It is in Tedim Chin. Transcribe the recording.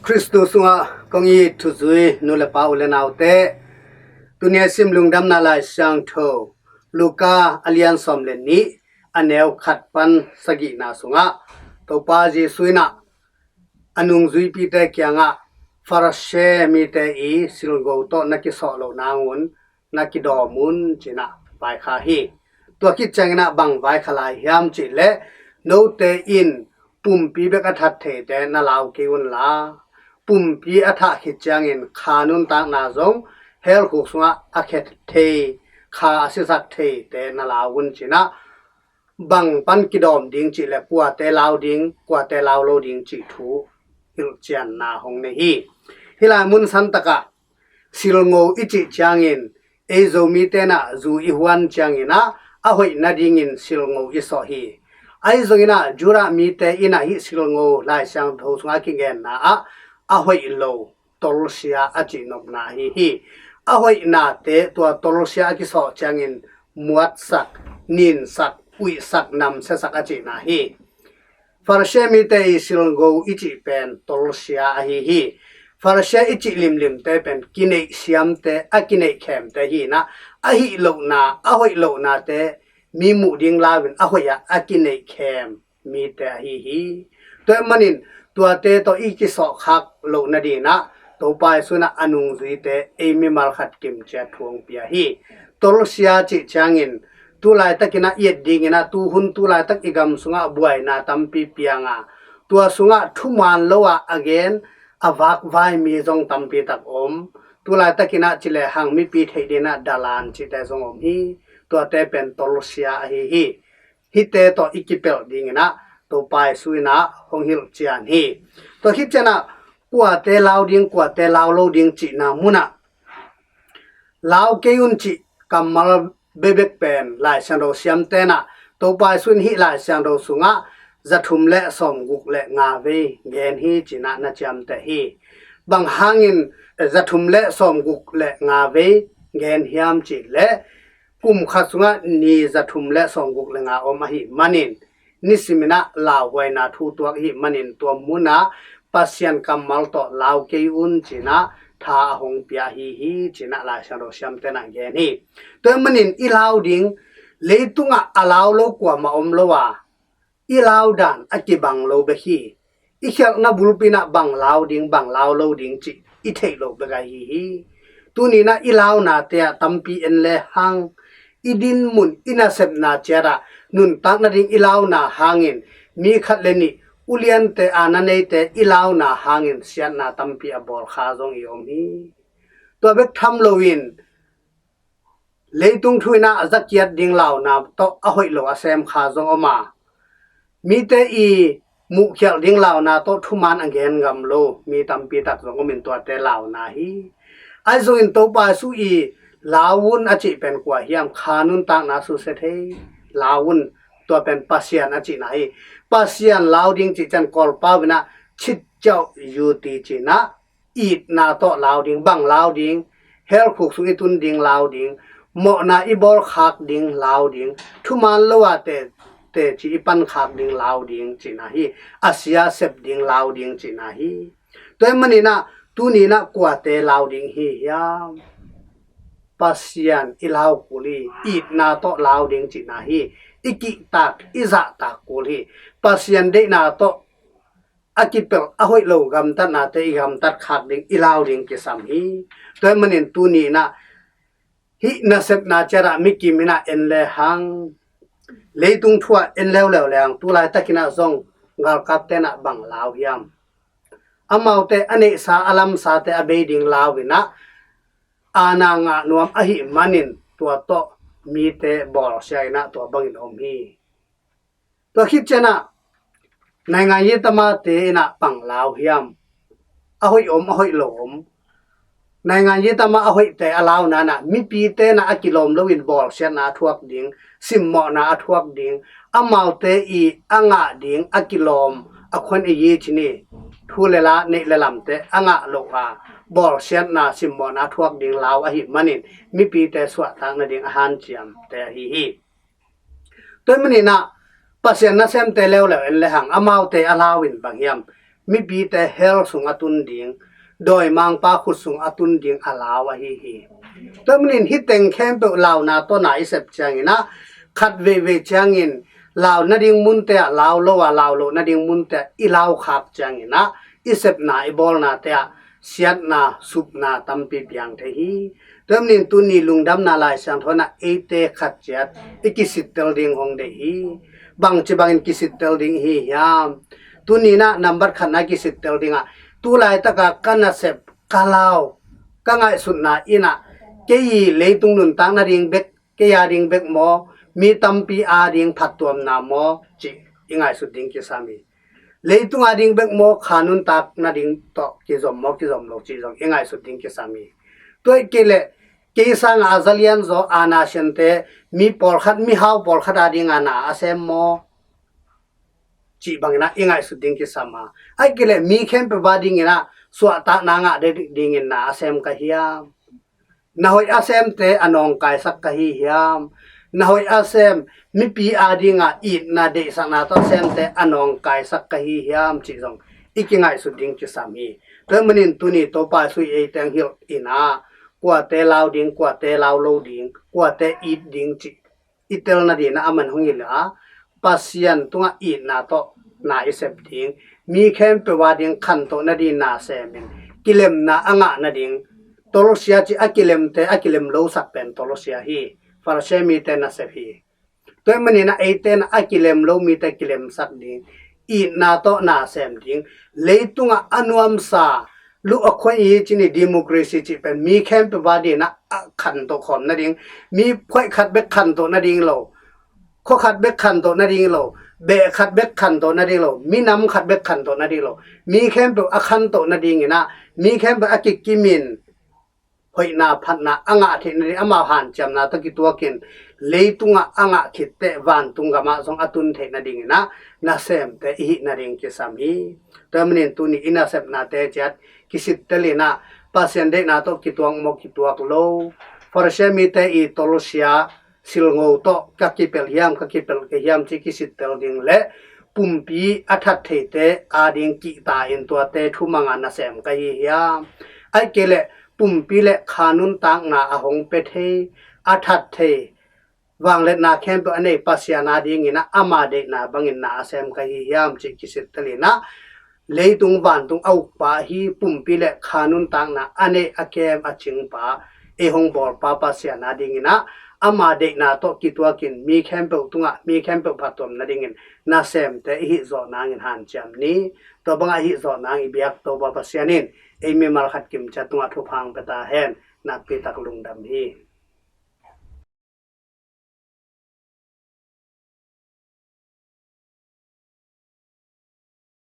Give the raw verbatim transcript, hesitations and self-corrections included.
Khristu sungah kong it thuzui nu le pa, u le naute, tuni a sim Lungdamna Lai Siangtho Luka a lian sawm le nih, a neu khat pan sagihna sungah Topa Jesu in ah a nungzuipite kiangah Farasi mite i silngo tawh na kisawh loh nangun na kidawm un, ci-in ah vaikhak hi. Tua khit ciangin ah bang vaikhak lai hiam cih leh, note in pumpi bek a that theite na lau kei un la, pumpi a thah khit ciangin kha nuntakna zong hell khuk sungah a khe thei, kha a sisak theite na lau un, ci-in ah bang pan kidawm ding cih leh kuate lau ding, kuate lau lo ding cih thu hilhcianna hong nei hi. Hih lai mun santakah silngo i cih ciangin, ei Zomite in ah zu i huan ciangin ah a hoih nadingin silngo i sawh hi. Ahi zongin ah Judah mite in ah hih silngo Lai Siangtho sungah kigenna ah a hoih lo, tolsia a cihnopna ahi hi. A hoihnate tua tolsia a kisawh ciangin muatsak, ninsak, uihsak, namsiasak a cihna hi. Farasi mite i silngo i cih pen tolsia ahi hi. Farasi i cih limlimte pen kineih siamte, a kineih khemte hi-in ah, a hih lohna, a hoih lohnate mi muh ding lau-in a hoih ah a kineih khem mite ahi hi. Tua ahih manin tuate tawh i kisawhkhak loh nadingin ah Topa Jesu in ah a nungzuite, ei mimal khat kimciat thu hong pia hi. Tolsia cih ciangin tu laitakin ah i et dingin ah, tuhun tu laitak i gam sungah buaina tampi piang a, tua sungah thuman lo-a a gen, a vakvai mi zong tampi tak om. Tu laitakin ah ci lehang mipi theih dingin ah dalan cihte zong om hi. Tuate pen tolsia ahi hi. Hihte tawh i kipelh dingin ah Topa Jesu in ah hong hilhcian hi. Tua khit ciangin ah kuate lau ding, kuate lau lo ding cihna munah lau kei un cih kammal bekbek pen Lai Siangtho siamte in ah, Topa Jesu in hih Lai Siangtho sungah za thum le sawmguk le nga vei gen hi, ci-in ah na ciamteh hi. Bang hangin, eh, za thum le sawmguk le nga vei gen hiam cih leh, kum khat sungah ni za thum le sawmguk le nga om ahih manin, nisimin ah lauhuaina thu tuak ahih manin, tua munah Pasian kammal tawh lau kei un, ci-in ah tha a hong pia ahi hi, ci-in ah Lai Siangtho siamte in ah gen hi. Tua ahih manin i lau ding, leitungah a lau lo kuamah om lo a, i lau dan a kibang lo bek hi. I khialhna bulpi in ah bang lau ding, bang lau lo ding cih i theih loh bek ahi hi. Tuni in ah i launate ah tampi en lehang, i dinmun, i nasepna ciat ah nuntak nading i launa hangin mi khat le nih, uliante, aana neite i launa hangin siatna tampi a bawl kha zong i om hi. Tua bek tham loin leitung thu in ah a zakiat ding launa tawh a hoih lo a sem kha zong om a, mite i muhkhialh ding launa tawh thuman a gen ngam lo mi tampi tak zong om in, tuate launa hi. Ahi zongin Topa Jesu i lau un a cih pen kua hiam? Kha nuntakna susia thei lau un, tua pen Pasian a cihna hi. Pasian lau ding cih ciang Kawlpau in ah chit ciauh yuti, ci-in ah itna tawh lau ding. Bang lau ding? Hell khuk sung i tun ding lau ding, mawhna i bawlkhak ding lau ding, thuman lo-a te, teci i pankhak ding lau ding cihna hi. A sia sep ding lau ding cihna hi. Tua ahih manin ah tuni in ah kuate lau ding hi hiam? Pasian i lau kul hi. Itna tawh lau ding cihna hi. I kihtak, i zahtak kul hi. Pasian deihna tawh a kipelh a hoih lo gamtatnate i gamtat khak ding, i lau ding kisam hi. Tua ahih manin tuni in ah hih nasepna ciat ah mikim in ah en lehang, leitung thu ah en leuleu lehang, tu laitakin ah zong galkapte in ah bang lau hiam? Amaute a neihsa, a lamsate a bei ding lau in ah, aana ngah nuam ahih manin tua tawh mite bawlsia in ah tua bangin om hi. Tua khit ciang ah naingan yitamate in ah bang lau hiam? A hoih om, a hoih lo om. Naingan yitama a hoihte a launa in ah mipite in ah a kilawm loin bawlsiatna a thuak ding, simmawhna a thuak ding, amaute i a ngah ding a kilawm, a khuan i yi cini, thu le la, neih le lamte a ngah loh a, bawlsiatna, simmawhna a thuak ding lau ahih manin mipite suahtak nading a hanciamte ahi hi. Tua ahih manin ah Pasian nasemte leuleu en lehang, amaute a lau in bang hiam? mipite hell sung a tun ding, dawimangpa khut sung a tun ding a lau ahi hi. Tua manin hih teng khempeuh launa tawh na i sep ciangin ah, khat veivei ciangin lau nading munte ah lau lo a, lau loh nading munte ah i laukhak ciangin ah, i sepna i bawlnate ah siatna, supna tampi piang thei hi. Tua manin tuni lungdamna Lai Siangtho in ah eite khat ciat i kisittel ding hong deih hi. Bangci bangin kisittel ding i hi hiam? Tuni in ah nambat khatna kisittel ding ah, tu laitaka ka nasep, ka lau, ka ngaihsutna in ah, kei i leitung nuntak nading bek, kei a ding bek maw, mi tampi a ding phattuamna maw, cih i ngaihsut ding kisam hi. Leitung a ding bek maw, kha nuntak nading tawh kizom maw, kizom lo cih zong i ngaihsut ding kisam hi. Tua ahih kei leh, kei sanga a za lianzaw, a na siante, mi pawlkhat, mihau pawlkhat a ding a na a sem maw, cih bangin ah i ngaihsut ding kisam a. Ahih kei leh mi khempeuh a dingin ah suahtakna ngah dingin na a sem ka hiam? Na hoih a semte a nawngkaisak ka hi hiam? Na hoih a sem, mipi a dinga itna deihsakna tawh a semte a nawngkaisak ka hi hiam, cih zong i kingaihsut ding kisam hi. Tua manin tuni Topa Jesu in eite hong hilh in ah, kuate lau ding, kuate lau lo ding, kuate it ding cih i tel nading in ah aman hong hilh a, Pasian tungah itna tawh na i sep ding, mi khempeuh a ding khantoh nading na semin, kilemna a ngah nading, tolsia cih a kilemte a kilem losak pen tolsia hi. Pharisee mite nasep hi. Tua ahih manin ah eite in ah a kilem lo mite kilemsak ding, itna tawh na sem ding, leitungah a nuamsa, lu a khuai i cih ni, democracy cih pen mi khempeuh a dingin ah a khantoh khawm nading, mi khuai khat bek khantoh nading lo, khua khat bek khantoh nading lo, beh khat bek khantoh nading lo, minam khat bek khantoh nading lo, mi khempeuh a khantoh nadingin ah, mi khempeuh a kikimin hoihna phatna a ngah theih nading, amau hanciamna tawh kituakin leitungah a ngah khit teh vantung gamah zong a tun theih nadingin ah nasemte i hih nading kisam hi. Tua manin tuni i nasepnate ciat kisittel in ah, Pasian deihna tawh kituak maw, kituak lo, Pharisee mite i tolsia, silngo tawh ka kipelh hiam, ka kipelh kei hiam cih kisittel ding le pumpi a that theite a ding kihta in tuate thumanga nasem ka hi hiam? Ahih kei leh pumpi le kha nuntakna a hong pia thei, a that thei, vangliatna khempeuh a nei Pasian a dingin ah ama deihna bangin na a sem ka hi hiam cih kisittel in ah, leitung vantung a ukpa hi, pumpi le kha nuntakna a neih a kem a cingpa, ei hong bawlpa Pasian a dingin ah ama deihna tawh kituakin mi khempeuh tungah mi khempeuh phattuam nadingin nasemte i hih zawh nangin hanciam ni. Tua bangah i hih zawh nang i biak Topa Pasian in ei mimal khat kimciat tungah thupha hong pia ta hen. Nakpi tak lungdam hi.